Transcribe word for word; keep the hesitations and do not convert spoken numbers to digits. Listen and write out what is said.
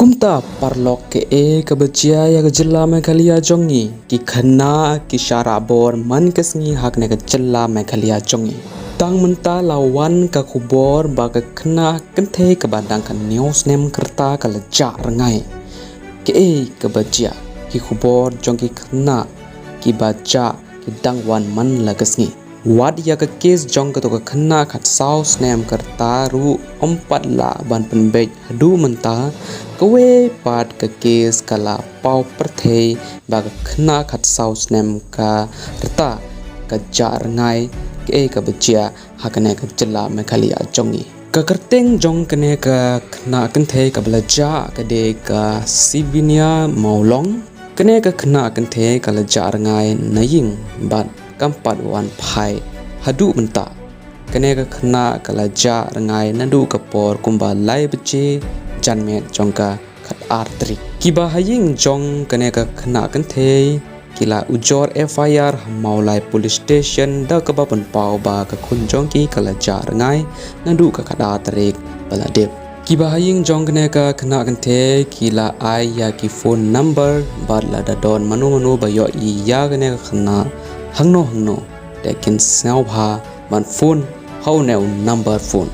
Mynta paralok, kaei kaba jia ïa ka jylla Meghalaya jong ngi, ki khynnah ki shah rah bor man ka sngi ha kane ka jylla Meghalaya jong ngi. Tang mynta la wan ka khubor ba ka khynnah kynthei kaba dang ka hynñiew snem ka rta ka la jah rngai. Kaei kaba jia, ki khubor jong ki khynnah kiba jah ki dang wan man la ka sngi. Wat ïa ka case jong kato ka khynnah khatsaw snem ka rta ruh ym pat lah ban pynbeit haduh mynta. Kawei pat ka case ka la paw pyrthei ba ka khynnah khatsaw snem ka rta ka jah rngai. Kaei kaba jia ha kane ka jylla Meghalaya jong ngi. Ka kyrteng jong kane ka khynnah kynthei kaba la jah ka dei ka Sivinia Mawlong. Kane ka khynnah kynthei ka la jah rngai na ïing bad kam pat wan phai haduh mynta. Kane ka khynnah ka la jah rngai naduh ka por kumba lai baje janmiet jong ka khatar tarik. Kiba ha ïing jong kane ka khynnah kynthei ki la ujor F I R ha Mawlai Police Station da kaba pynpaw ba ka khun jong ki ka la jah rngai naduh ka khatar tarik ba la dep. Kiba ha ïing jong kane ka khynnah kynthei ki la ai ïa ki phone number bad lada don mano mano ba ïohi ïa kane ka khynnah hangno hangno, te kin sngewbha ban phone ha une u number phone.